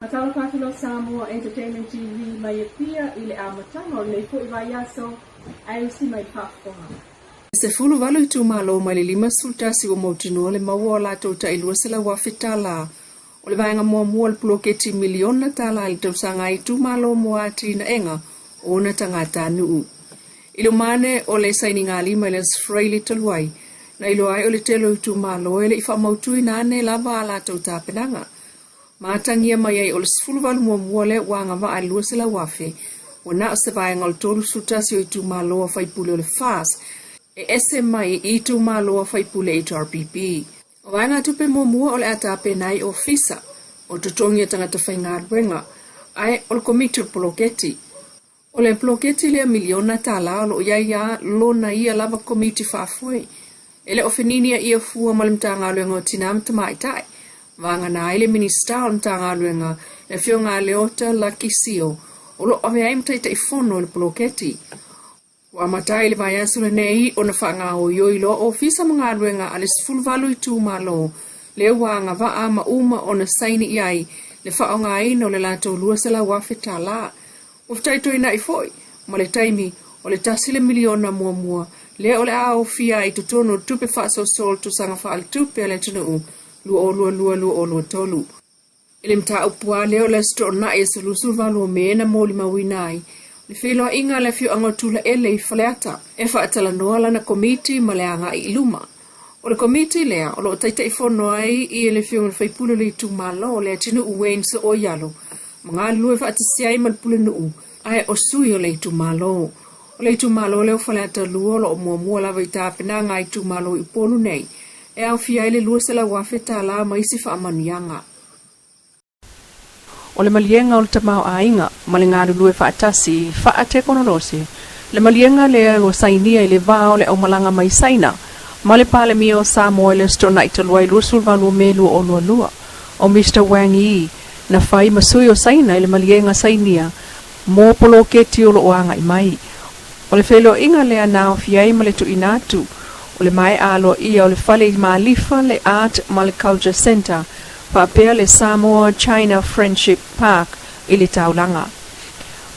Faatalofa atu loa Samoa Entertainment TV mai Apia i le amataga o lenei foi vaiaso ae usi mai le faafofoga. 18 itumalo mai le 51 ua mautinoa le maua o latou tai $200,000 o le vaega muamua o le poloketi miliona tala i le tausaga a itumalo mo atinaega o ona tagatanuu. I lumane o le sainigalima i le Aso Faraile talu ai, na iloa ai o le tele o itumalo e le i faamautuina ane lava a latou tapenaga. Matagia mai ai o le 18 muamua lea ua agavaa i le 200,000, ua na o se vaega o le 31 o itumalo a faipule o le FAS e ese mai i itumalo a faipule HRPP. O vaegatupe muamua o le a tapena ai ofisa o totogi a tagata faigaluega, ae o le komiti o le poloketi. O le poloketi lea miliona tala o loo iai a lona ia lava komiti faafoe. E le o feninia ia fua ma le Matagaluega o Tina ma Tamaitai. Vagana ai le Minisita o le Matagaluega, le Afioga a Leota Laki Sio, o loo avea ai ma Taitaifono i le poloketi. Ua amata ai le vaiaso lenei ona faagaoioi loa ofisa ma galuega a le 18 itumalo lea ua agavaa ma uma ona saini i ai le faaaogaina o le latou $200,000. Ua fitaituina'i foi ma le taimi o le 1 miliona muamua lea o le a aofia ai i totonu o le tupe faasoasoa o le tausaga faaletupe a le atunuu 2022/2023. I le mataupu lava lea o le Aso Toonai e 18 o Me na molimauina ai le feiloaiga a le afioaga o Tulaele i Faleata e faatalanoa lana komiti ma le agai i luma. O le komiti lea o loo taitaifono ai i le afioga i le faipule o le itumalo o le atunuu Wayne Sooialo ma galulue faatasi ai ma le pulenuu ae o sui o le itumalo. O le itumalo lea o Faleata 2 o loo muamua lava i tapenaga a itumalo i Upolu nei e aofia ai le $200,000 ma isi faamanuiaga. O le maliega o le tamaoaiga ma le galulue faatasi faatekonolosi, le maliega lea ua sainia i le va o le aumalaga mai Saina ma le Palemia o Samoa i le Aso Toonai talu ai 28 o Me 2022. O Mr Wang Yi na fai ma sui o Saina i le maliega sainia mo poloketi o loo agai mai. O le feiloaiga lea na aofia ai ma le tuuina atu o le maea aloaia o le fale i Malifa, le Art ma le Culture Centre, faapea le Samoa China Friendship Park i le taulaga.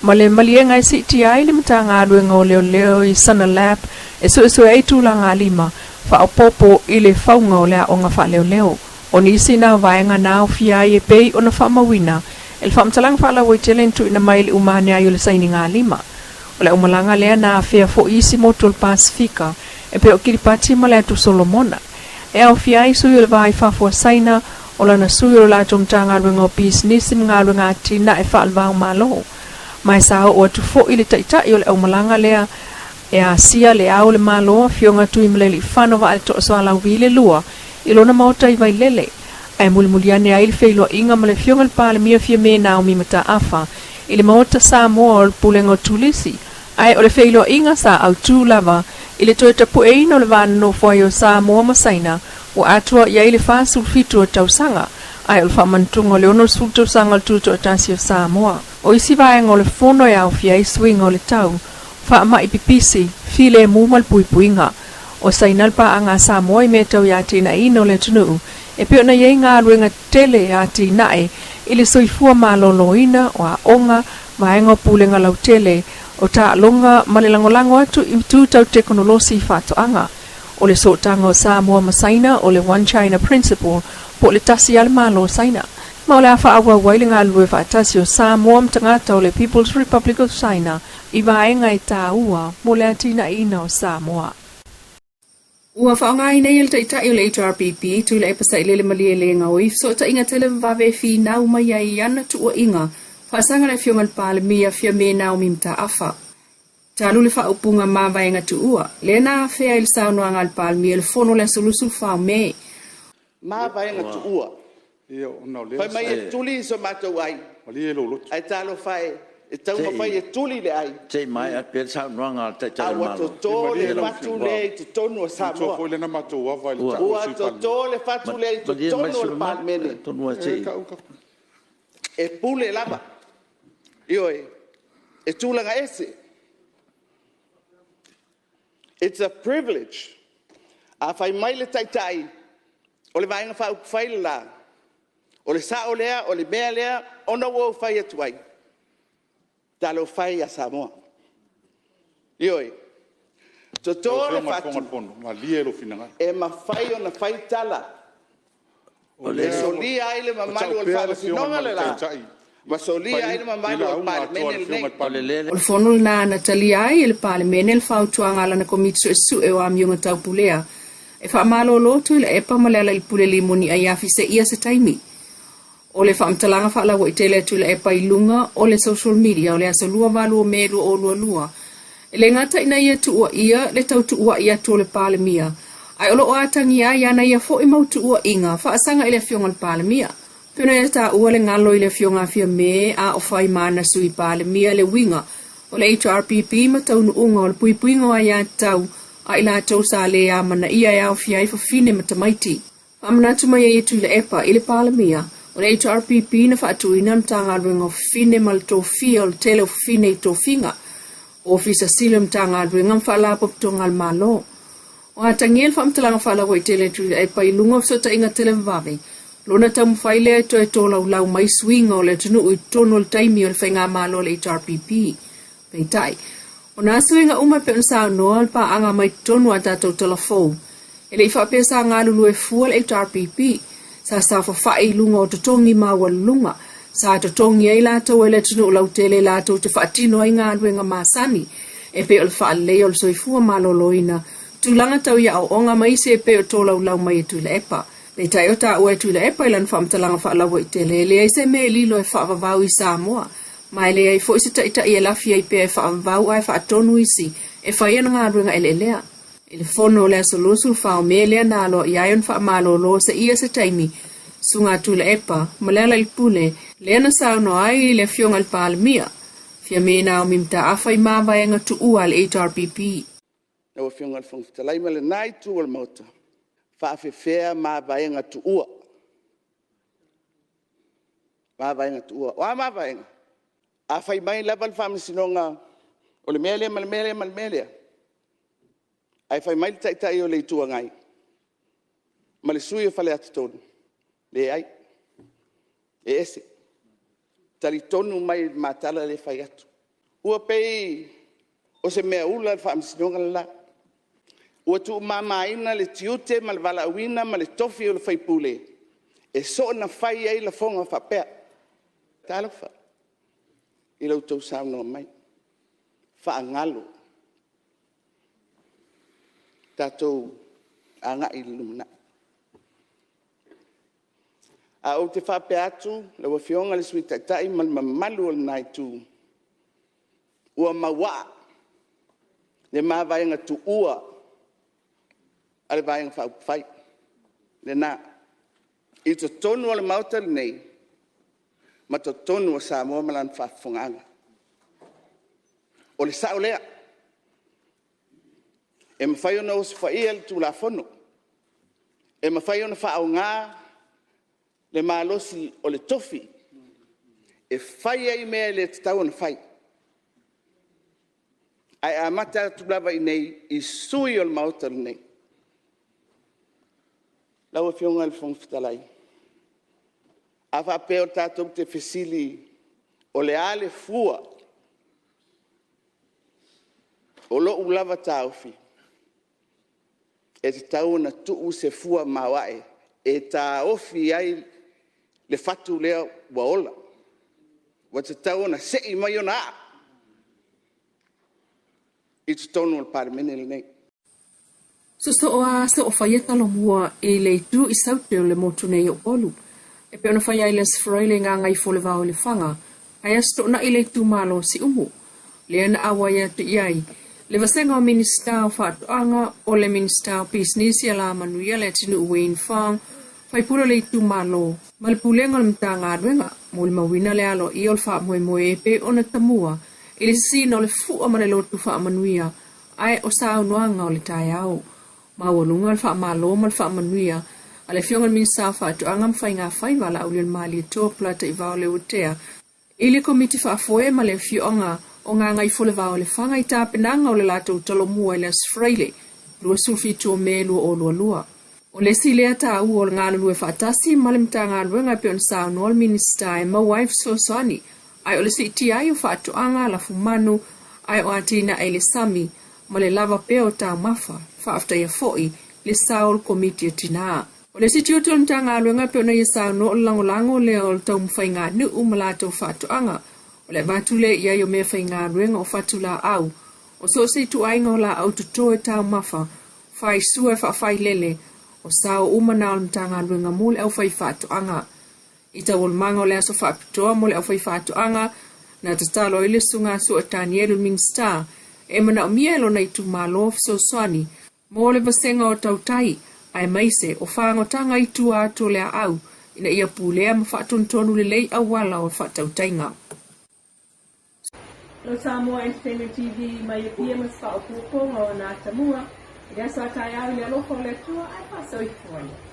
Ma le maliega e siitia ai le Matagaluega o Leoleo i sana lab e suesue ai tulaga lima faaopoopo i le fauga o le aoga faaleoleo. O nisi na vaega na aofia ai e pei ona faamauina e le faamatalaga faalauaitele na tuuina mai i le uma ane ai o le sainigalima. O le aumalaga lea na afea foi isi motu o le Pasefika e pei o Kiripati ma le Atu Solomona. E aofia ai sui o le va i fafo a Saina, o lana sui o le latou Matagaluega o Pisinisi ma Galuega Atinae Faale-va-o-Malo. Ma e sa oo atu foi le taitai o le aumalaga lea e asia le Ao o le Malo, Afioga Tuimalealiifano Vaaletoasoalauvi le lua i lona maota i Vailele, ae mulimuli ane ai le feiloaiga ma le Afioga i le Palemia Fiame Naomi Mataafa i le Maota Samoa o le Pulega o Turisi, ae o le feiloaiga sa autū lava i le toe tapueina o le va nonofo ai o Samoa ma Saina ua atoa i ai le 47 o tausaga, ae o le faamanatuga o le 60 tausaga o le Tutoatasi o Samoa. O isi vaega o le fono e aofia ai suiga o le tau, faamai pipisi, filemu ma le puipuiga. O Saina le paaga a Samoa i mea tau i atinaeina o le atunuu e pei ona i ai galuega tetele e atinae i le soifua maloloina, o aoga, vaega o pulega lautele, o taaloga ma le lagolago atu i itu tau tekonolosi i faatoaga. O le sootaga o Samoa ma Saina o le One China Principle po o le tasi lava le Malo o Saina. Ma o le a faaauau ai le galulue faatasi o Samoa ma tagata o le People's Republic of China i vaega e tāua mo le atinaeina o Samoa. Ua faaaogaina ia le taitai o le HRPP, Tuilaepa Sailele Malielegaoi, i fesootaiga televavave e finau mai ai i ana tuuaiga faasaga le Afioga i le Palemia Fiame Naomi Mataafa. Talu le faaupuga mavaega tuua, lea na afea i le saunoaga a le Palemia i le fono o le aso 24 o Me. Mavaega tuua. Fai mai e tuli so matou ai, ae talofa e, e taumafai e tuli le ai, Se i maea pea le saunoaga a le Taitai o le a ua Malo. Toto le fatu lea i totonu o Samoa. Ua toto le fatu lea i Malie mai totonu le o sui le usufono mamalu, Palemene. atonu lava se i. E pule lava. Ioe, e tulaga ese. It's a privilege. A fai mai le Taitai o le Vaega Faaupufai le la, O le sao lea, o le mea lea, ona ua ou fai atu ai, talofa e ia Samoa. Ioe, toto le faatu, e mafai ona fai tala e solia ai le mamalu o le Faamasinoga le la, ma solia ai le mamalu o le Palemene lenei. O le fono lena na talia ai e le Palemene le fautuaga a lana Komiti Suesue o Amioga Tau Pulea e faamalolo Tuilaepa ma Lealailepule Limoni Aiafi seia se taimi. O le faamatalaga faalauaitele a Tuilaepa i luga o le social media o le aso 28 o Me 2022, e le gata ina ia tuuaia le tau tuuai atu o le Palemia, ae o lo o atagia ai ana ia foi mau tuuaiga faasaga i le Afioga i le Palemia. Pei ona ia taua le galo i le Afioga a Fiame a o fai ma ana Sui Palemia le uiga o le HRPP ma taunuuga o le puipuiga o aiatatau a i latou sa le amanaia e aofia ai fafine ma tamaiti. Faamanatu mai ai e Tuilaepa i le Palemia o le HRPP na faatuina le Matagaluega o Fafine ma le tofia o le tele o fafine i tofiga Ofisa Sili o Matagaluega ma Faalapotopotoga a le Malo. O atagia le faamatalaga faalauaitele a Tuilaepa i luga o fesootaiga televavave, lona taumafai lea e toe tolaulau mai suiga o le atunuu i totonu o le taimi o le faigamalo a le HRPP. Peitai, o nā suiga uma e pei ona saunoa le paaga mai totonu a tatou talafou, e le i faapea sa galulue fua le HRPP, sa saofafai i luga o totogi maualuluga, sa totogi ai latou e le atunuu lautele latou te faatino ai galuega masani e pei o le faaleleia o le soifua maloloina, tulaga tau i aoaoga ma isi e pei o tolaulau mai e Tuilaepa. Peitai o taua e Tuilaepa i lana faamatalaga faalauaitele, e leai se mea e lilo e faavavau i Samoa, ma e leai foi se taitai e lafi ai pea e faavavau ae faatonu isi e fai ana galuega eleelea. I le fono o le aso 24 o Me lea na aloaia ai ona faamalolo seia se taimi, Susuga Tuilaepa ma Lealailepule, lea na saunoa ai le Afioga i le Palemia, Fiame Naomi Mataafa i mavaega tuua a le HRPP. Lau Afioga i le Fofoga Fetalai ma lena Itu o le Maota, e faapefea mavaega tuua? Mavaega tuua. O a mavaega? A fai mai lava le Faamasinoga o le mea lea ma le mea lea ma le mea lea, ae fai mai le Taitai o le Itu Agai ma le sui usufono o Faleata 3, leai, e ese. E talitonu mai i le ma tala lea e fai atu. Ua pei o se mea ula le Faamasinoga le la. Ua tuumamaina le tiute ma le valaauina ma le tofi o le sui usufono e soona fai ai lafoga faapea. Talofa i lo outou saunoa mai, faagalo. Tatou agai i le lumanai. Ae ou te faapea atu lau Afioga i le Sui Taitai ma le mamalu o lena Itu, ua mauaa le mavaega tuua a le Vaega Faaupufai lena i totonu o le Maota lenei ma totonu o Samoa ma lana faafofogaaga. O le sao lea. E mafai ona osofaia le Tulafono, e mafai ona faaaoga le malosi o le tofi e fai ai mea e le tatau ona fai, ae amata atu lava i inei i sui usufono o le Maota lenei. Lau Afioga i le Fofoga Fetalai, a faapea tatou te fesili o le a le fua o lou lava taofi, e tatau ona tuu se fua maoae e taofi ai le fatu lea ua ola, ua tatau ona sei mai ona aa i totonu o le Palemene lenei. Sosoo a soofaia Talomua i le itu i Saute o le motu nei o Upolu. E pei ona fai ai le Aso Faraile i Gagaifo-le-Vao i Lefaga, ae Aso Toonai i le itumalo o Siumu. Lea na auai atu i ai le vasega o Minisita o Faatoaga, o le Minisita o Pisinisi Alamanuia le Atunuu Wayne Fong, faipule o le itumalo, ma le Pulega o le Matagaluega. Molimauina le aloaia o le faamoemoe e pei ona tamua i le sisina o le fua ma le lotu faamanuia ae o saunoaga o le taeao. Maualuga le faamalo ma le faamanuia a le Afioga i le Minisita o Faatoaga ma Faiga Faiva Laaulialemalietoa Polataivao Leuatea i le Komiti Faafoe ma le Afioaga o Gagaifolevao i Lefaga i tapenaga o le latou Talomua i le Aso Faraile 27 o Me 2022. O le isi lea taua o le galulue faatasi ma le Matagaluega e pei ona saunoa le Minisita e maua ai fesoasoani, ae o le siitia ai o faatoaga, lafumanu, ae o atinae i le sami ma le lava pea o taumafa, faafetaia foi le sao o le Komiti a Tina. O le isi tiute o le Matagaluega e pei ona ia saunoa o le lagolago lea o le taumafaiga nuu ma latou faatoaga, o le avatu lea i ai o meafaigaluega o fatulaau, o so o se ituaiga o laau toto e taumafa, faisua e faafailele, o sao uma na o le Matagaluega mo le aufaifaatoaga. I taualumaga o le aso faapitoa mo le aufaifaatoaga, na tatalo ai le Susuga Sua Tanielu i le Minisita e manaomia e lona itumalo fesoasoani mo le vasega o tautai aemaise o fagotaga i tua atu o le aau ina ia pulea ma faatonutonu lelei auala o faatautaiga. Lo Samoa Entertainment TV mai Apia ma se faaopoopoga o na atamua i le aso a taeao i le alofa o le Atua ae faasoifua ia.